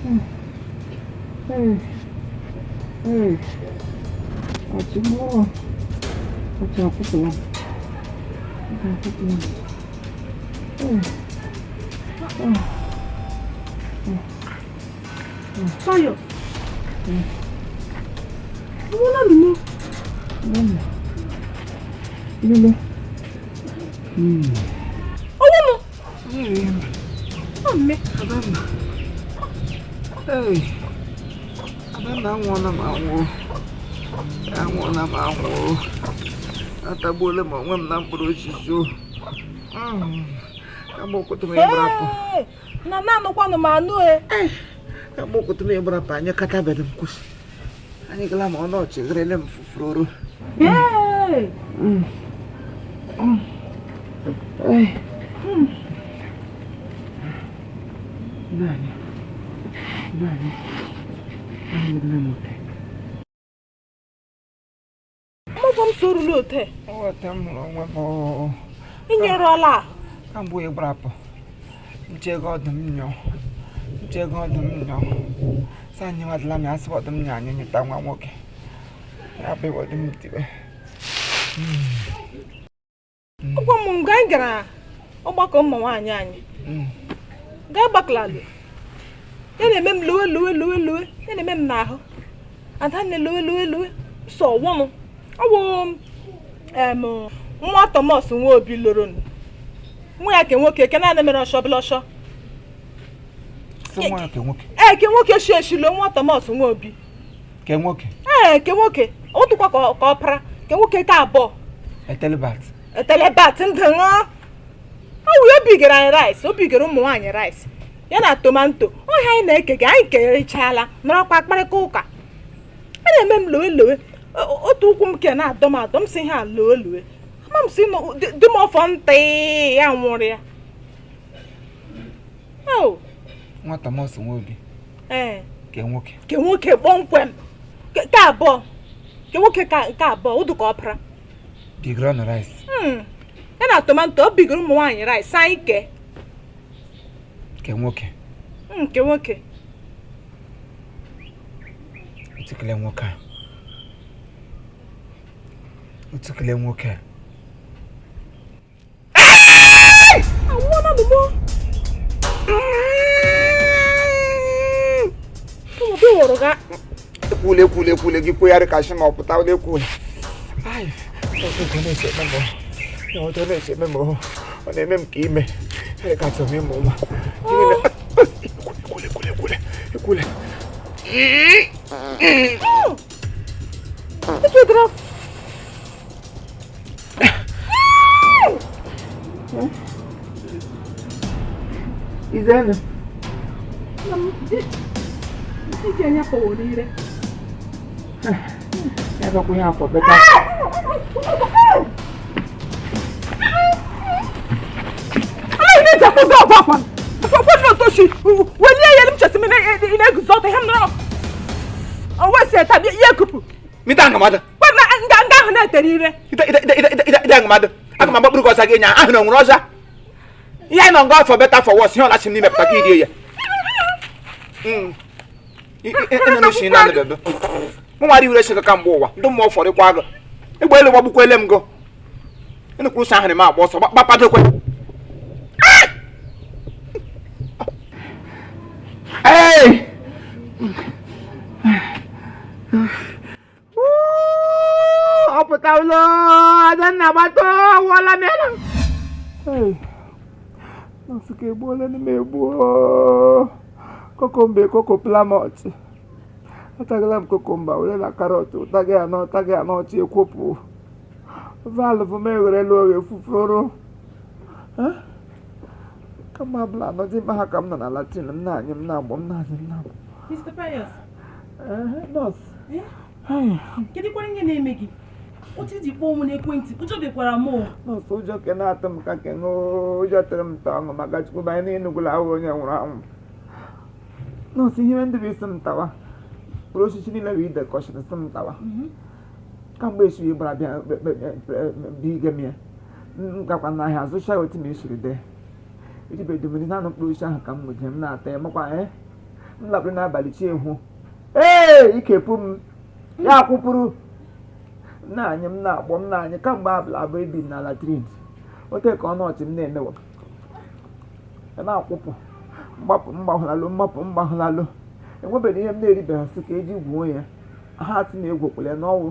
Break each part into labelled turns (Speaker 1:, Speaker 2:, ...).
Speaker 1: Hey. Hey. Ọchị mụọ. Ọchị akwụpụla m. Ọchị akwụpụla m. Hey.
Speaker 2: Tayo. Nwụna nụ.
Speaker 1: Lele.
Speaker 2: Ọnwụ mụ. Ọ mme.
Speaker 1: Adanna. Hey. Adanna, anwụọla m anwụ. Anwụọla m anwụ. Atagbuola m onwe m na mkpụrụ osisi o. Kamgbe ụkwụtụ m ịgbarapụ.
Speaker 2: Na na-anụkwanụ m anụ e.
Speaker 1: Kamgbe ụkwụtụ m ịgbarapụ anyị katabeghị m kwụsị. Anyị gala ma ọnụ ọchị gherele m fufururu.
Speaker 2: Hey!
Speaker 1: Hey. Naanị. Naanị. Anyị nne m ote.
Speaker 2: Mụgwọ m sorulu ote.
Speaker 1: Nghọta m hụrụ onwe m oo.
Speaker 2: Inyerụọla ahụ.
Speaker 1: Kamgbe ịgbarapụ. Nchego ọdụ m nyọ. Nchego ọdụ m nyọ. Sị anyị nwadịla m ya asị ọdụ m nyọ anyị nyeta nwa nwoke. Ya bụ ọdụ m tiwe.
Speaker 2: Ụgwọ m mgbe anyị gara ọgbakọ ụmụ nwaanyị anyị. Gaa gbakọlalụ. Ya na-eme m lowe lowe lowe lowe. Ya na-eme m n'ahụ. Adanne lowe lowe lowe. Sọ ọwụnụ. Ọ wụ em nwa Thomas Nwobi loro nụ. Nwa ya ke nwoke ke naanị mere ọshọ bụla ọshọ.
Speaker 1: Sị nwa ya ke nwoke.
Speaker 2: Ee, ke nwoke shi eshilo nwa Thomas Nwobi.
Speaker 1: Ke nwoke.
Speaker 2: Ee, ke nwoke. Ọ tụkwa ka ọ para. Ke nwoke ka abụọ.
Speaker 1: Etelebat.
Speaker 2: Etelebat ndụ ṅụọ. Ọ wụ ya bigere anyị rice, o bigere ụmụ nwaanyị rice. Ya na tomato. Ọhịa anyị na-eke gị, anyị kerechala nọrọkwa kparịta ụka. A na-eme m lowe lowe. Otu ụkwụ m ke na-adọ m adọ m si ihe a lowe lowe. Ama m si dị m ọfọ ntị ya nwụrụ ya. Oh,
Speaker 1: Nwa Thomas Nwobi.
Speaker 2: ee.
Speaker 1: Ke nwoke.
Speaker 2: Ke nwoke kpọmkwem. Ke abụọ. Ke nwoke ka nke abụọ, ụdụ ka ọ para.
Speaker 1: Bigoro na rice.
Speaker 2: Ya na tomato, o bigoro ụmụ nwaanyị rice, anyị kee.
Speaker 1: Ke nwoke.
Speaker 2: Nke nwoke.
Speaker 1: Otukele nwoke a. Otukele nwoke a.
Speaker 2: Anwụọla m mụ. Ụmụ gị wụrụ ga.
Speaker 1: Ekwule ekwule ekwule gị kwegharị ka shi ma ọ pụta ole ekwule. Ai, ọtụtụ na-eche eme m. Ọtụtụ na-eche eme m. Ọ na-eme m ka ime. Ee, ka chọrọ m ịmụ nwa. Gịnị mere? Ekwule ekwule ekwule ekwule.
Speaker 2: Echedara.
Speaker 1: Izene.
Speaker 2: Iji anya kpọworo ire.
Speaker 1: Ya bịakwa ihe afọ beta.
Speaker 2: Anaghị m eji akwụzọ ọgwụ akwa. Ụfọdụ otoshi welie ya elu m chesi m ị na-eguzo ọtọ ihe m nọrọ. O wee si eta ya ekupu.
Speaker 1: Mita angamada.
Speaker 2: Kwe na nga nga ahụ na-etere ire.
Speaker 1: Ida ida ida ida ida ida angamada. Aga m agbakpụrụ gị ọcha gị nya ahụ na onwere ọcha. Ihe anyị nọ nga afọ beta for worse ihe ọ lachi m n'ime pụta ka irie ya. Ịnọ n'ushi na ndụ. Mụ nwara iwere shi ka mgbe ụwa ndị mmụọ fọrọ ịkwa agụ. Egbe elu gbagbukwele m go. Ịnụkwuru uche ahụ na m agba ọsọ gbakpadokwe. Hey! Ọ pụtawụla Adanna gbata ọwụọla m elu. Hey! Nọọsụ ka egbuola m egbuo. Kokombe kokoplamọt. Atagala m kokomba were na karọt ụtaghị anọ ụtaghị anọ ọchị ekwopụ. Valvụ m egherela oghe fufuru. Kama ọbụla anọdụ ime ha ka m nọ na Latin m na-anyụ m na-agbọ m na-anyụ m na-agbọ.
Speaker 3: Mr. Pius,
Speaker 1: Nọọsụ.
Speaker 3: Kedu kwara ihe na-eme gị? Otu iji kpọọ m n'ekwentị, ụjọ bịakwara m o.
Speaker 1: Nọọsụ, ụjọ ke na-atụ m ka ke ṅụọ ụjọ tụrụ m ta ọṅụ maka Chukwu banye n'Enugwu ahụ onye nwụrụ anwụ. Nọọsụ, ihe ndị bụ isi m tawa. Mkpụrụ osisi niile bụ ide kọchiri sị m tawa. Kamgbe esiri gbara bịa ige m ya. M gakwa n'ahịa zụcha ya otu m esiri dee. Ejibedu m naanị mkpụrụ osisi ahụ ka m nwejere m na-ata ya makwa M lakpuru n'abalị chi ehụ. Ee, ikepụ m ya akwụpụrụ m na-anyị m na-agbọ m na-anyị kamgbe abụla abụ ebi na latrin ote ka ọnụ ọchị m na-emewa ya na-akwụpụ mgbapụ mgbahụlalụ mgbapụ mgbahụlalụ enwebeghị ihe m na-eribeghị sị ka eji gwuo ya ha sị na egwokwele n'ọnwụ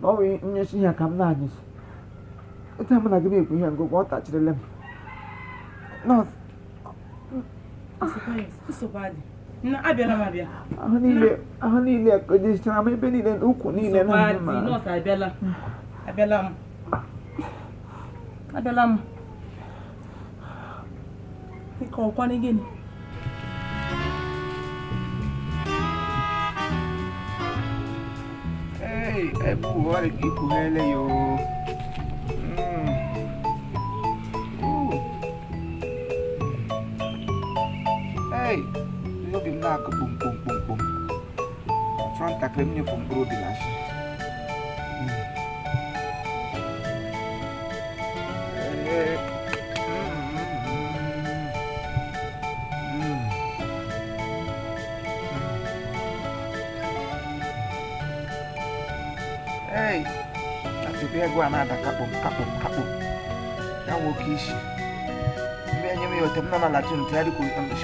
Speaker 1: n'ọnwụ nyechi ihe ka m na-anyịchi ote mụ na gị na-ekwu ihe ngụgụ ọ tachirila m nọọsụ.
Speaker 3: Nsogbu adị. Nna, abịala m abịa.
Speaker 1: Ahụ niile ekojichara m ebe niile na ukwu niile
Speaker 3: Nsogbu
Speaker 1: na
Speaker 3: adị. Nọọsụ abịala. Abịala m. Abịala m. Nke ọkwanụ gịnị?
Speaker 1: Ei, ebe ụwa ka ikwughere ya o. Ei, ihe obi m na-akụ kpom kpom kpom kpom. Fọrọ ntakịrị m nyefụ mkpụrụ obi na asị. Ee, mm. Ei, asịkwa ego a na-ada kakpom kakpom kakpom. Ya nwoke isi. Mgbe enye m ya ote m nọ na latin tụgharị ka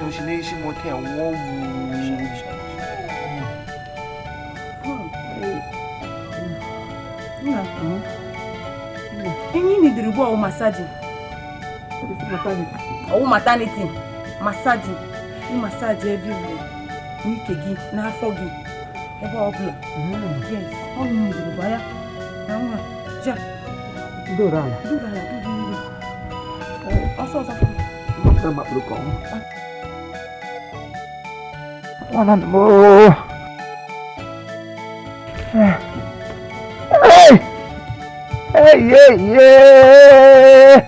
Speaker 1: oshi n'isi m ote wụọ wuu.
Speaker 3: Nna, ihe ị nidiri ugbu a wụ massaging. Ọwụ maternity. Massaging. Ị massage everywhere. N'ike gị, n'afọ gị, ebe ọ bụla. Yes, ọ bụ nidiri gwa ya. Na nwa, ja,
Speaker 1: Doro ala.
Speaker 3: duru ala, duru iru. Ọsọ ọsọ ọsọ.
Speaker 1: Mgbapụta makpụrụ ka ọnwụ. Nwana m ooo. Hey! Hey, hey, hey!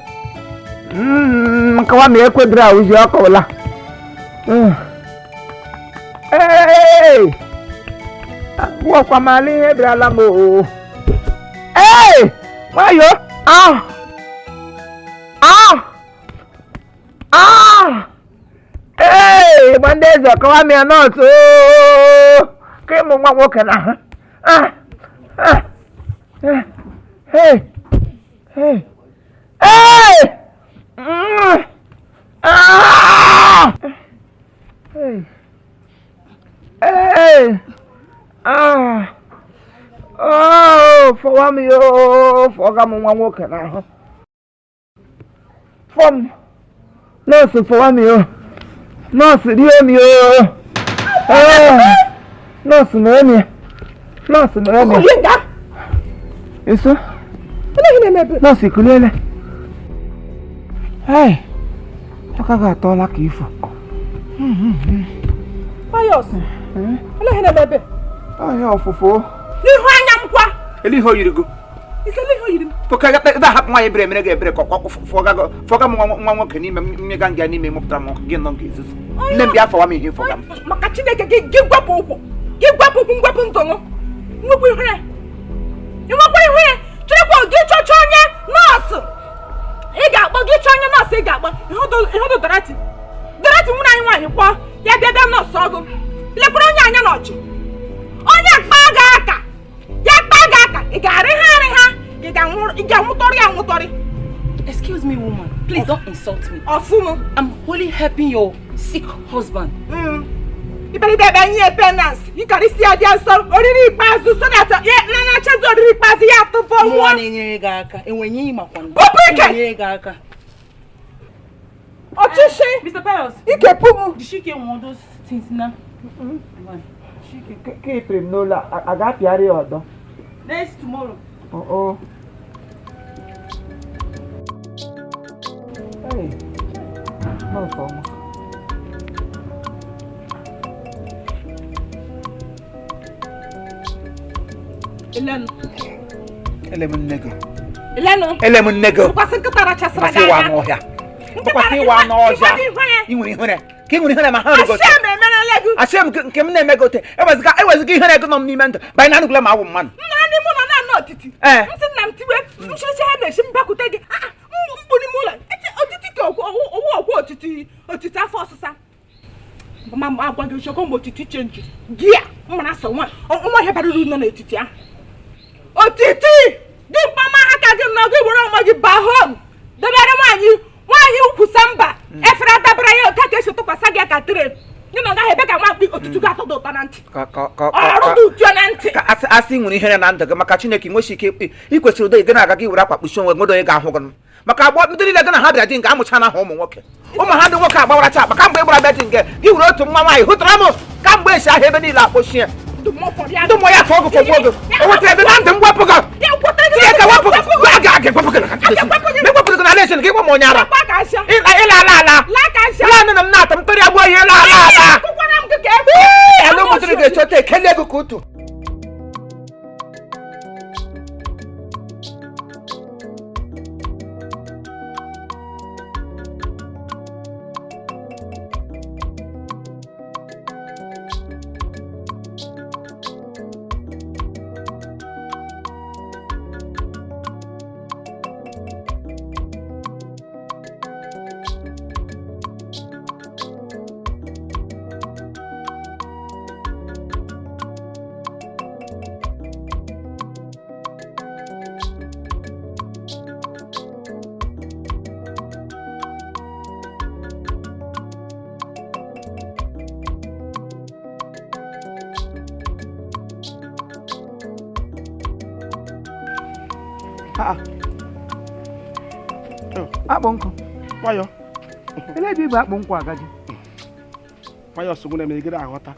Speaker 1: Nkawa m ekwedịrị awụzi ọkụ ụla. Hey! Wọkwa m ala ihe bịarala m oo. Hey! Nwayọ! Ah! Ah! Ah! Ee, gba ndị eze kọwa m ya nọọsụ ooo. Ka ịmụ nwa nwoke na ha. Ah! Ah! Eh! Hey! Hey! Hey! Mm! Ah! Hey! Hey! Ah! Oh, fọwa m ya ooo, fọga m nwa nwoke n'ahụ. Fọ m. Nọọsụ fọwa m ya. Nọọsụ rie m ya. Ah! Nọọsụ mere m ya. Nọọsụ mere m ya.
Speaker 2: Kulie nga.
Speaker 1: Eso?
Speaker 2: Olee ihe na-eme ebe?
Speaker 1: Nọọsụ ekuliele. Hey! Aka gị atọọla ka ifo.
Speaker 2: Pius, olee ihe na-eme ebe?
Speaker 1: Ọhịa ọfụfụ.
Speaker 2: N'ihu anya m kwa.
Speaker 1: Ele ihe o yiri gị?
Speaker 2: Isele ihe o yiri m.
Speaker 1: Pụka ebe ahapụ nwaanyị ebere emere gị ebere ka ọkwa fọga m nwa nwoke n'ime m mmega nga n'ime mụpụtara m gị nọ nke izuzu. Nne m bịa fọwa m ihe fọga m.
Speaker 2: Maka Chineke gị gị gwepụ ụkwụ. Gị gwepụ ụkwụ ngwepụ ntụ ṅụ. Nwekwa ihere. Nwekwa ihere. Cherekwa gị chọcha onye nọọsụ. Ị ga-akpọ gị chọọ onye nọọsụ ị ga-akpọ. Ịhụdụ Dorothy. Dorothy nwụrụ anyị nwaanyị kpọọ ya bịa bịa nọọsụ ọgụ. Lekwara onye anya n'ọchị. Onye kpaa gị aka. Ya kpaa gị aka. Ị ga-arị ha arị ha. Ị ga-anwụtọrị ya anwụtọrị.
Speaker 3: Excuse me, woman. Please don't insult me.
Speaker 2: Ọfụmụ.
Speaker 3: I'm only helping your sick husband.
Speaker 2: Iberibe ebe nye penance. Ịkarịsị ya dị nsọ oriri ikpeazụ so that ya na na-achọzi oriri ikpeazụ ya atụpọ
Speaker 3: Nwa
Speaker 2: nwụọ.
Speaker 3: na-enyere gị aka. Enwenye ịmakwa.
Speaker 2: Pụpụ ike!
Speaker 3: Na-enyere gị aka.
Speaker 2: Ọchịchị
Speaker 3: Mr. Pius,
Speaker 2: ikepụ m.
Speaker 3: Jishike want those things now.
Speaker 1: Ka ịpịrị m n'ụlọ a ga-apịarị ya ọdọ.
Speaker 3: Next tomorrow.
Speaker 1: Oh. Hey, nọọsụ ọma.
Speaker 2: Elenụ.
Speaker 1: Ele m nne gị.
Speaker 2: Elenụ.
Speaker 1: Ele m nne gị.
Speaker 2: Tụkwasị nkịta rachasịrị
Speaker 1: Tụkwasị
Speaker 2: gị
Speaker 1: ịwa
Speaker 2: anya.
Speaker 1: anụ ọhịa. Tụkwasị ịwa anụ ọhịa. Ị nwere ihere. Ka ị nwere ihere ma ha rigote.
Speaker 2: Asị m emerela gị.
Speaker 1: Asị m nke m na-eme gị ote. Eweziga ihere gị nọ m n'ime ndụ. Banye na anụgụla m awụ mmadụ.
Speaker 2: Nna ndị mụ nọ na-anọ otiti.
Speaker 1: Ee.
Speaker 2: Ntị nna m tiwe nchichi ha na-esi m bakwute gị. Ah, ah, mkpu n'ime ụlọ. Otiti ka owu ọkwụ otiti otiti afọ ọsịsa. Ma m agwa gị eziokwu, mgbe otiti change gear, mara sọ nwa nwa ihe bara uru nọ n'etiti ahụ. Otiti dị mkpa ma aka gị nọ gị were onwe gị baa home debere nwaanyị nwaanyị ukwusa mba efere adabara ya otu a ka esi tụkwasị gị aka tren gị na ọ gaghị ebe ka nwa mkpi otutu gị atọ dị ụtọ na ntị ọrụ dị ụtọ na ntị.
Speaker 1: Ka asị nwere ihere na ndụ gị maka Chineke nwesi ike ị kwesịrị ụdọ gị na-aga gị were akwa kpuchi onwe nwedo onye ga-ahụ gị maka agbọ ndị niile gị na ha bịara di nke amụcha na ha ụmụ nwoke ụmụ ha ndị nwoke agbawaracha akpa kamgbe ị gbara bịa di nke gị were otu nwa nwaanyị hụtara m kamgbe esi ahịa ebe niile akpọchie
Speaker 2: ndụ
Speaker 1: mmụọ ya tụọ gị fọgbuo gị o wetara ebe na ndụ m wepụ gị Chineke wepụ gị a ga-egwepụ gị na gị na ala esi gị gwa m onye ara ịla ala ala la nna m na-ata m tụrụ agbuo ihe la ala ala ala ụmụtụrụ ga-echọta ekele gị ka utu. Akpụ nkụ
Speaker 4: nwayọ
Speaker 1: elee ebe igwe akpụ nkwụ agaji
Speaker 4: nwayọ sogbu na emegide aghọta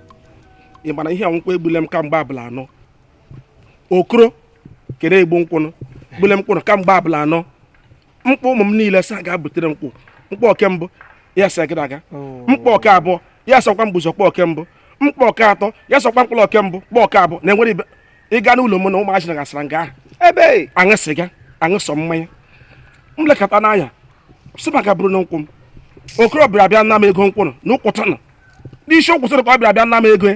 Speaker 4: ị mana ihe nkwụ egbule m kamgbe abụla anọ okoro kere egbu nkwụnụ gbule m nkwụnụ kamgbe abụla anọ mkpụ ụmụ m niile sa ga-butere nkwụ mkpụ oke mbụ ya sị gịrị aga mkpụ oke abụọ ya sọkwa mgbuzo kpọ oke mbụ mkpụ oke atọ ya sọkwa mkpụrụ oke mbụ kpọ oke abụọ na enwere ibe ịga n'ụlọ m na ụmụazị na gasara nga ahụ
Speaker 1: ebe
Speaker 4: aṅụ sịga aṅụ sọ mmanya m lekọta n'anya sị maka bụrụ na nkwụ m okoro bịara bịa nna m ego nkwụnụ na ụkwụtụnụ n'isi ụkwụtụnụ ka ọ bịara bịa nna m ego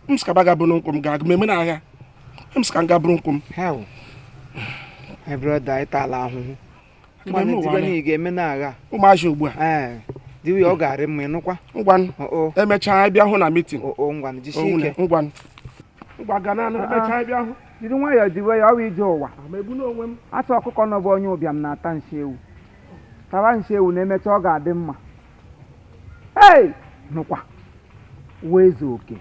Speaker 4: m sị ka ba ga bụrụ nkwụ m ga-agụ m eme na agha m sị ka m ga bụrụ nkwụ m.
Speaker 1: Hell, my brother, ịtala ahụhụ ga-eme na agha
Speaker 4: ụmụazị ugbu a
Speaker 1: diwe ọ ga-arị mma ịnụkwa
Speaker 4: ngwanụ emechaa bịa hụ na mitin
Speaker 1: ngwanụ jisie ike
Speaker 4: ngwanụ ngwa ga naanị emechaa bịa hụ
Speaker 1: jiri nwayọọ diwe ya ọwa ije ụwa
Speaker 4: onwe m
Speaker 1: atụ ọkụkọ nọ bụ onye ụbịam na-ata nshi ewu taba nshi ewu na-emecha ọ ga-adị mma. Ei nụkwa uwe ezu oke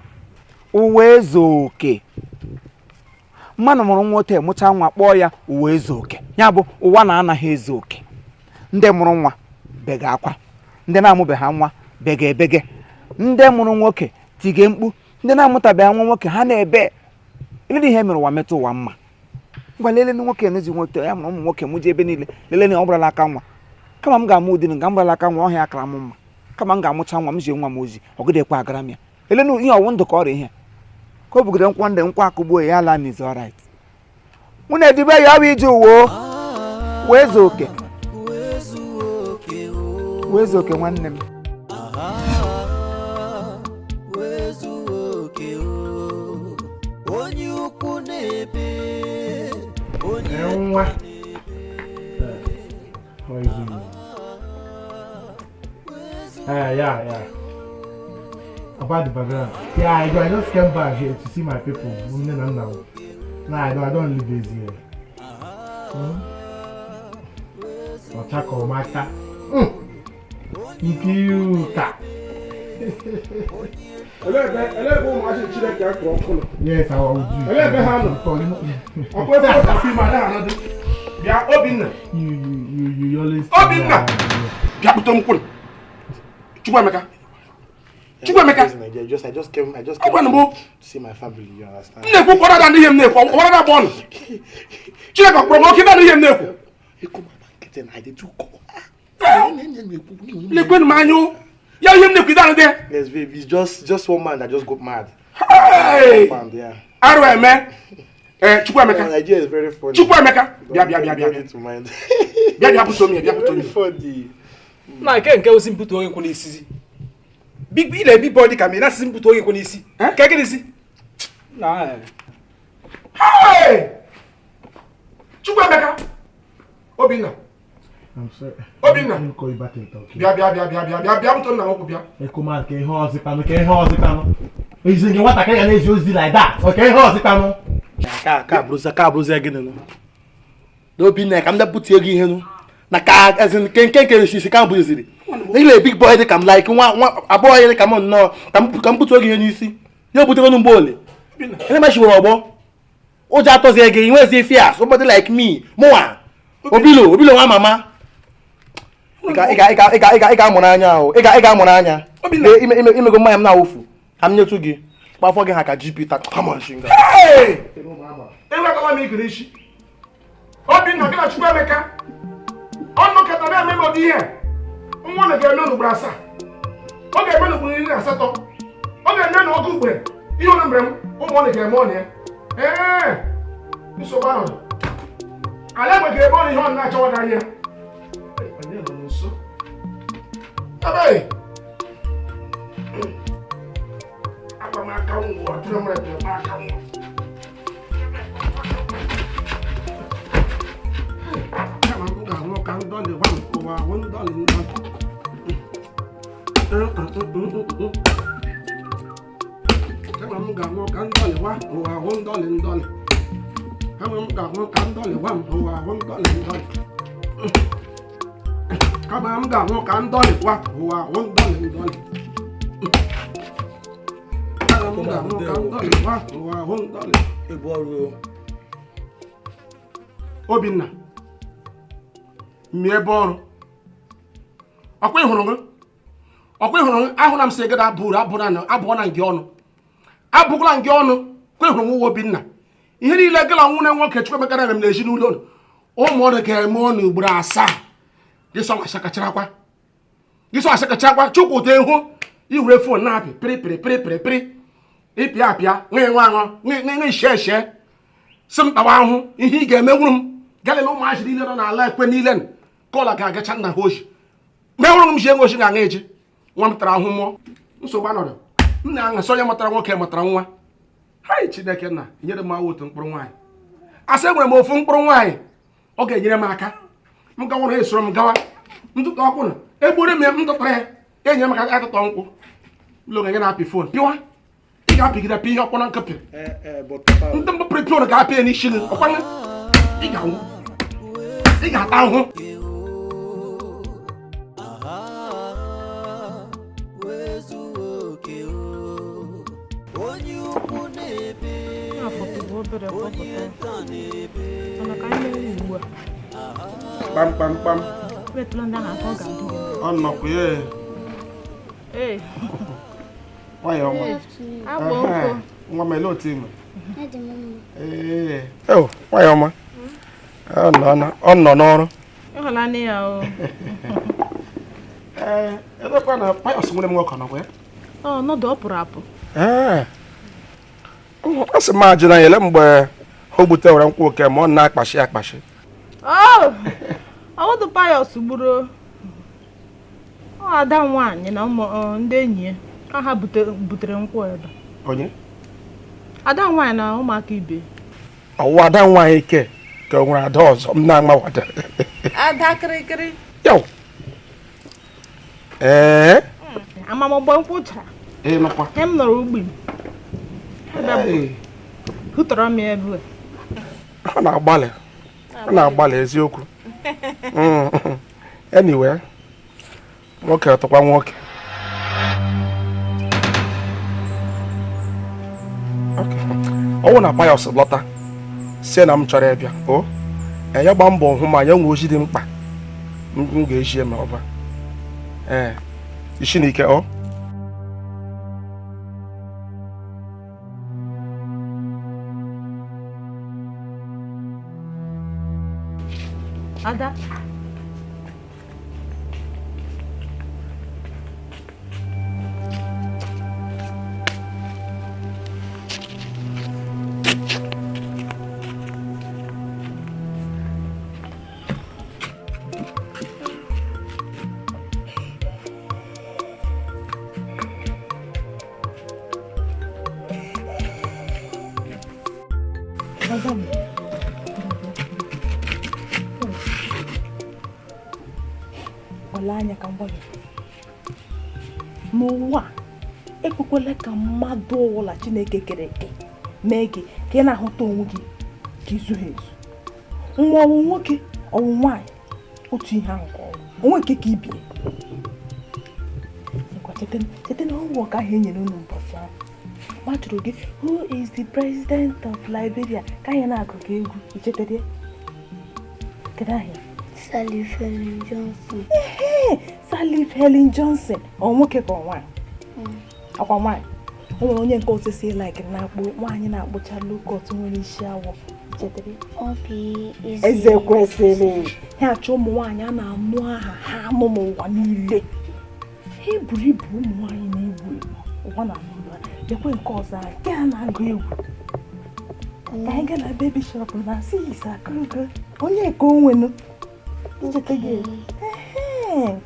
Speaker 1: uwe ezu oke mmadụ mụrụ nwa ote mụcha nwa kpọọ ya uwe ezu oke ya bụ ụwa na-anaghị ezu oke ndị mụrụ nwa bega akwa ndị na-amụbeghị nwa bega ebege ndị mụrụ nwoke tige mkpu ndị na-amụtabeghị nwa nwoke ha na-ebe elele ihe mere ụwa metụ ụwa mma ngwa lele nwoke nụzi nwoke ya mụrụ ụmụ nwoke mụ ji ebe niile lele na ọ gbarala aka nwa kama m ga-amụ ụdịrị nga m gbarala aka nwa ọhịa akara m mma kama m ga-amụcha nwa m ji nwa m ozi ọgụdekwa agara m ya elele ihe ọwụ ndụ ka ọrịa ihe ka o bugide nkwọ ndị nkwọ akụgbuo ya ala miz ọrait mụ na-edibe ya ọwa ije uwe wee zuo oke wee zuo oke nwanne m.
Speaker 5: Nwa. Yeah. About the background. Yeah, I just came back here to see my people. Nah, I don't live this here. Ochakomaka. Nkiruka. Yes, I will do. You always
Speaker 4: Obinna. Chukwuemeka.
Speaker 5: I just came to see my family, you understand? Yes, babe, it's just one man that just got mad.
Speaker 4: Hey!
Speaker 5: Yeah.
Speaker 4: Chukwuemeka.
Speaker 5: Nigeria is very funny.
Speaker 4: Chukwuemeka. Bịa. Bịa pụta m.
Speaker 5: Very funny.
Speaker 6: Na nke osi mpụta onye kwụ n'isi. Big ile big body ka me na si mpụta onye kwụ n'isi. Ka gịnị si? Na.
Speaker 4: Hey! Chukwuemeka. Obinna.
Speaker 5: I'm sorry.
Speaker 4: Obinna.
Speaker 5: Let me call you back later, okay?
Speaker 4: Bịa bịa bịa bịa bịa bịa bịa bụtụ nna m okwu bịa.
Speaker 5: Ekoma nke ihe ọzịkwanụ ka ihe ọzịkwanụ. Ezi nke nwatakịrị ga na-ezi ozi like that. Okay, ihe ọzịkwanụ.
Speaker 7: Ka abụrụzie gịnị nụ n'Obinna ka m bịa ego ihe nụ na ka ezi nke nke nke isi ka m bụziri ile big boy dị ka m like nwa nwa abụọ ya dị ka m nnọọ ka m butuo gị ihe n'isi ya obutegonu mgbe ole ene machiwere ọgbọ ụjọ atọzie gị inwezi fear somebody like me mụnwa obilo obilo nwa mama ị ga-amụrụ anya ahụ ị ga-amụrụ anya imego mmanya m na-awụfu ka m nyetụ gị kpafọ gị ha ka GP ta come on shinga.
Speaker 4: Enwekọla m ikiri isi Obinna gị na Chukwuemeka ọnụ kata na-eme m ụdị ihe nwa na ga-eme n'ugboro asaa ọ ga-eme n'ugboro 18 ọ ga-eme n'ọgụ ugboro ihe ọnụ mere m ụmụ ọ ga-eme ọnụ ya. Ee, nsogbu ahụ ala egbe ga-ebe ọnụ ihe ọ na-achọwa gị anya. Onye nọ nso ebe agba m aka ngwụ atụrụ m ebe aka ngwụ. Obinna mie ebe ọrụ ọkwa ịhụrụ gị ọkwa ịhụrụ gị ahụla m sị gị abụrụ abụọ na ngị ọnụ abụkwala ngị ọnụ kwa ịhụrụ nwa Obinna ihe niile gị na nwunye nwoke Chukwuemeka na-eme m n'ezinụlọ ụmụ ọrụ ga-eme ọnụ ugboro asaa gịsọ asakacharakwa Chukwuta ịhụ iwere fon na-apị pịrị pịrị pịrị pịrị pịrị ịpịa apịa nwa nwa aṅụ nwa ishe eshe sị m kpawa ahụ ihe ị ga-emenwuru m galele ụmụazị niile nọ n'ala ekwe niile ka ọla ga-agacha nna ha oji mgbe hụrụ m ji enwe oji na-aṅa eji nwa m tara ahụ mmụọ nsogbu anọdụ m na-aṅasị onye mụtara nwoke mụtara nwa. Hai Chineke nna nyere m otu mkpụrụ nwaanyị asị enwere m ofu mkpụrụ nwaanyị ọ ga-enyere m aka m gawa na esoro m gawa ntụtụ ọkwụ na egburu m ya m tụtara ya enyere m aka atụtọ nkwụ ụlọ ga na-apị fon pịwa ị ga-apịgide pị ihe ọkpọrọ nkịpị ndị mbụ pịrị pịọ ga-apị ya n'isi gị ọkwanụ ị ga-anwụ ị ga-ata ahụhụ. Kpam kpam kpam. Ọ nọkwa ya. Nwayọ ọma. Nwa m ele otu ime. Ee. Nwayọ ọma. Ọ nọ n'ọrụ.
Speaker 2: Ịhụlanị ya o.
Speaker 4: Ee, edekwa na Pius nwere m nwoke nọkwa ya.
Speaker 2: Ọ nọdụ ọ pụrụ apụ.
Speaker 4: Ee. Ọ sị m ajụ na ele mgbe o gbute were nkwụ oke ma ọ na-akpashi akpashi.
Speaker 2: Ọ wụdụ Pius gburu ọ ada nwaanyị na ụmụ ndị enyi ya ha butere nkwụ ebe.
Speaker 4: Onye?
Speaker 2: Ada nwaanyị na ụmụaka ibe.
Speaker 4: Ọwụ ada nwaanyị ke ka o nwere ada ọzọ m na-amawada.
Speaker 2: Ada kịrịkịrị.
Speaker 4: Yo. Ee.
Speaker 2: Amamọgbọ nkwụ chara.
Speaker 4: Ee nọkwa.
Speaker 2: Hem nọrọ ugbi. Hụtọrọ m ya ebe.
Speaker 4: Ọ na-agbalị. Ọ na-agbalị eziokwu. Anyway, nwoke atọkwa nwoke. Ọ wụ na Pius lọta si na m chọrọ ịbịa o ya gba mbọ hụ ma ya nwee ozi dị mkpa m ga-eji eme ọba. Ee, isi n'ike o.
Speaker 2: Ada. Ngwala anya ka m gwa gị. N'ụwa ekwekwala ka mmadụ ọbụla Chineke kere eke mee gị ka ị na-ahụta onwe gị ka izughị ezu. Nwa ọwụ nwoke ọwụ nwaanyị otu ihe ahụ ka ọwụ onwe nke ka ibie. Ngwa cheta na homework ahụ e nyere unu ụbọchị ahụ. Ma jụrụ gị who is the president of Liberia ka anyị na-agụ gị egwu ichetara ya? Kedu aha ya?
Speaker 8: Sirleaf Helen Johnson.
Speaker 2: Ee, Sirleaf Helen Johnson. Ọ nwoke ka ọ nwaanyị? Akwa nwaanyị. O nwere onye nke osisi like na-akpụ nwaanyị na-akpụcha low cut nwere isi awọ. Chetara ya?
Speaker 8: Obi Eze.
Speaker 2: Eze kwesịrị. Ha achọ ụmụ nwaanyị a na-anụ aha ha anụ n'ụwa niile. Ha eburu ibu ụmụ nwaanyị na-egwu egwu. Ụwa na-anụ olu ha. Lekwe nke ọzọ ahụ, nke a na-agụ egwu. Ka anyị gaa na baby shop na sis akụgo. Onye nke onwenu. Ncheta gị. Ehe.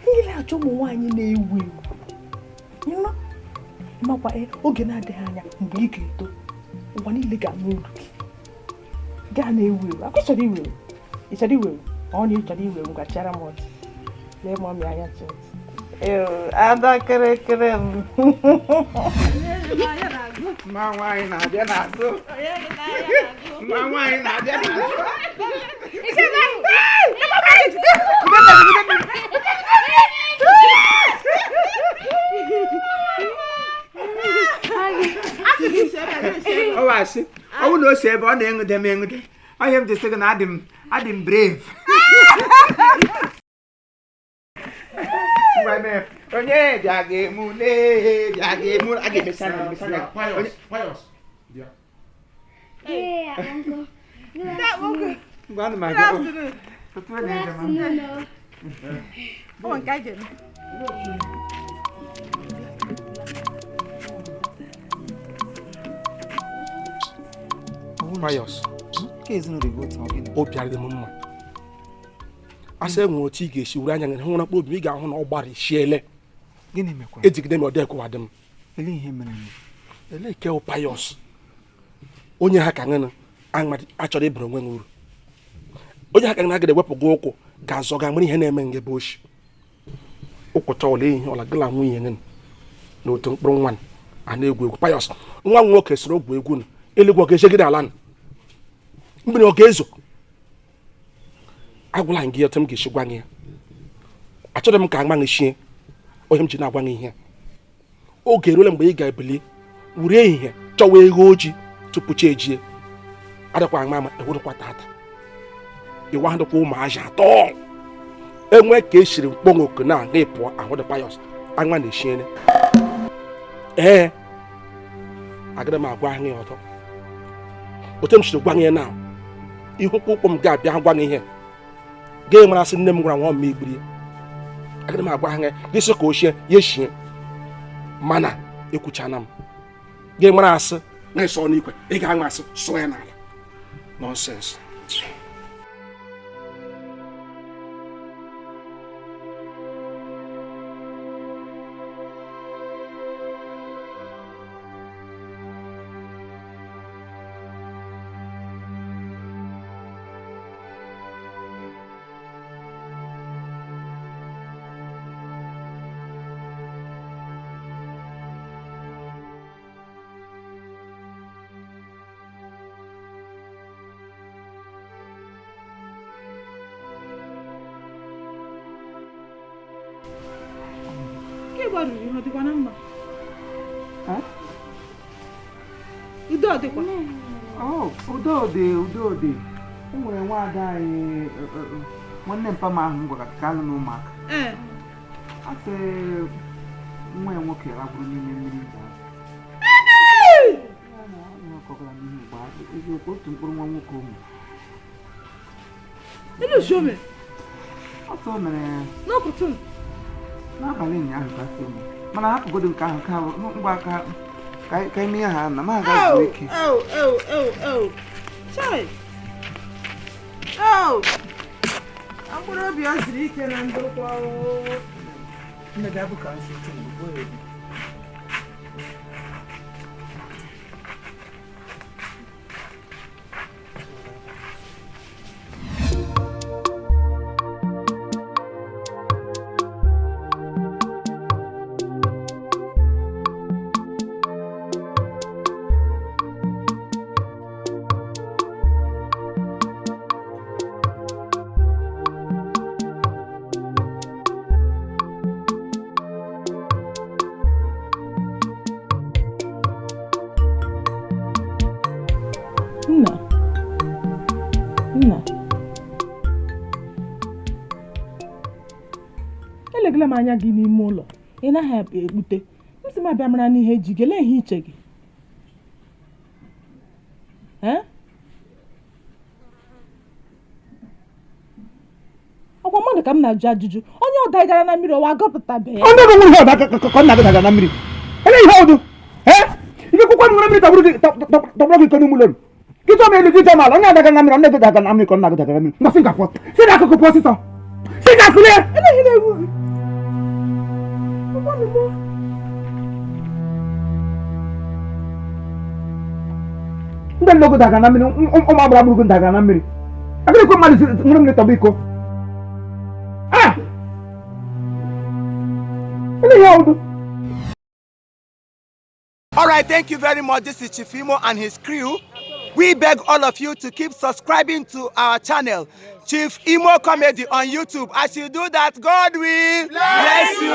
Speaker 2: Niile achọ ụmụ nwaanyị na-ewu ewu. Ịnụ? Makwa oge na-adịghị anya mgbe ị ga-eto, ụwa niile ga-anụ olu gị. Gaa na-ewu ewu. Akwa ị chọrọ iwu ewu? Ị chọrọ iwu ewu? Ọ na ị chọrọ iwu ewu, gachara m ọchị. Lee mọmị anya chọọchị. Ee, ada kịrịkịrị m.
Speaker 1: Mma nwaanyị na-abịa n'azụ. Mma nwaanyị na-abịa n'azụ. Ọ wasị, ọ bụrụ na o si ebe ọ na-enwude m enwude. Onye m ji sị gị na adị m brave. Ngwa mee, onye bịa ga-emu lee, bịa ga-emu, a ga-emecha na emecha na.
Speaker 4: Pius, bịa.
Speaker 8: Yeah, uncle.
Speaker 1: Ngwa ana m aga. Otu onye njem ahụ.
Speaker 2: Ọ nke anyị ga-eme.
Speaker 4: Pius, obi adịghị m mma. Asị enwe otu ị ga-esi were anya gị hụ na mkpụrụ obi ị ga-ahụ na ọ gbarịsiele.
Speaker 1: Gịnị mekwara?
Speaker 4: Ejigide m ọ dị ekwewa dị m.
Speaker 1: Elee ihe mere m?
Speaker 4: Elee ke Pius? Onye ha ka ṅụnụ achọrọ ịbara onwe uru. Onye ha ka ṅụnụ agada ewepụ gị ụkwụ ga-azọ ga nwere ihe na-eme nge bụ oshi. Ụkwụcha ọla ihe ọla gịla nwunye ṅụnụ na otu mkpụrụ nwa a na-egwu egwu. Pius, nwa m nwoke soro ogwu egwu nụ, eluigwe ọ ga-echegide ala nụ. Mmiri ọ ga-ezo. Agwụla m gị otu m ga-esi gwa gị ya. Achọrọ m ka agba gị shie onye m ji na-agwa gị ihe. Oge eruola mgbe ị ga-ebili were ehihie chọwa ego ojii tupu chi ejie. Adịkwa ama ama ewurukwa tata. Ịwa ndụkwa ụmụazị atọ. Enwe ka esiri mkpọnwụ oku na aga pụọ ahụ dị Pius. Anwa na-eshiere. Ee, agara m agwa gị ọtọ. Otu m siri gwa gị na ihu ụkwụ m ga-abịa gwa gị ihe. Gị mara sị nne m gwara nwa m igburi. Agara m agwa gị gị sị ka o shie ya eshie. Mana ekwuchana m. Gị mara asị na ịsọ n'ikwe ị ga-anwa asị sụọ ya n'ala. Nonsense.
Speaker 1: Udo dị, udo dị. E nwere nwaada anyị nwanne mpa m ahụ m gwara ka alụ na ụmụaka. Asị nwa ya nwoke ragburu n'ime mmiri nja. Ọkọgara n'ihe ugbu a, eziokwu otu mkpụrụ nwa nwoke ụmụ. Ọsọ mere n'abalị ụnyaahụ ka asị ome. Mana hapụgodo nke ahụ ka ngwa aka ka ime ha na ma aga zuo ike.
Speaker 2: Chai. Oh. Mkpụrụ obi ọ zuru ike na ndokwa.
Speaker 1: Nne gị abụ ka nsi ike na ugbo ya.
Speaker 2: Nna. Nna. Elegala m anya gị n'ime ụlọ. Ị naghị ekpute. M sị m abịa mara n'ihe ji gị. Elee ihe iche gị? Eh? Ọkwa mmadụ ka m na-ajụ ajụjụ. Onye ọda gara na mmiri ọwa agọpụtabeghị.
Speaker 1: Ndị bụ nwere ihe ọda ka ọ na-agụ daga na mmiri. Ele ihe ọdụ. Ee? Ike kwukwa nwere mmiri tọgburu gị tọgburu gị iko n'ime ụlọ. Gị chọọ m elu gị chọọ m ala onye adaga na mmiri ọ na-ego daga na mmiri ka ọ na-agụ daga na mmiri. Ngwa sị nga pụọ. Si n'akụkụ pụọ ọsịsọ. Si n'akụkụ lee.
Speaker 2: Ele ihe na-egbu gị. Ọkwanụ mụ.
Speaker 1: Ndị nlogo daga na mmiri ụmụ agbara gburugburu daga na mmiri. Agịrị mmadụ nwere mmiri tọgbọ iko. Ah! Ele ihe ọdụ.
Speaker 9: All right, thank you very much. This is Chief Imo and his crew. We beg all of you to keep subscribing to our channel, Chief Imo Comedy on YouTube. As you do that, God will bless you.